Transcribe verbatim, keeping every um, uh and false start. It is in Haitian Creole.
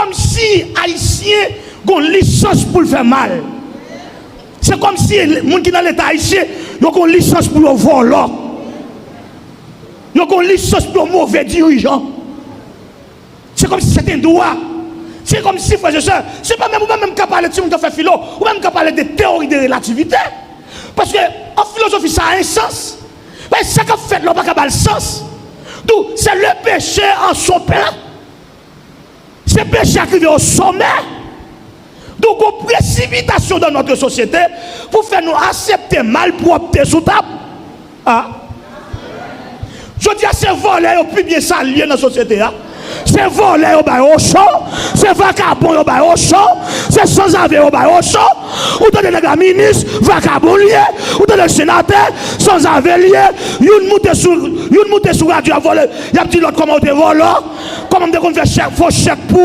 Kòmsi Ayisyen gon lisans pou l fè mal. Se kòmsi moun ki nan Leta ayisyen, yo gon lisans pou yo vòlò. Yo gon lisans pou yo move dirijan. Se kòmsi se te dwa. Se kòmsi, frè e sè, se pa menm, ou pa menm ka pale, timoun k ap fè filo, ou pa menm ka pale de teyori de relativite. Paske an filozofi sa a en sans. Men sa k ap fèt la, ou pa ka ba l sans. Donk, c'est le péché en son plein. Se peche a k rive o somè. Donk, gon presipitasyon dans notre société pou fè nou aksepte mal pou opte sou tab. Ah. Jodi a, se vòlè yo pi byen salye nan sosyete a. Se vòlè yo bay ocho, se vakabon yo bay ocho, se sanzave yo bay ocho. Ou tande nèg la minis, vakabon l ye. Ou tande l senatè, sanzave l ye. Youn moute sou, youn moute sou radyo ap vòlè, y ap di lòt kòman w te vòlò, kòman m te konn fè chèk, fo chèk pou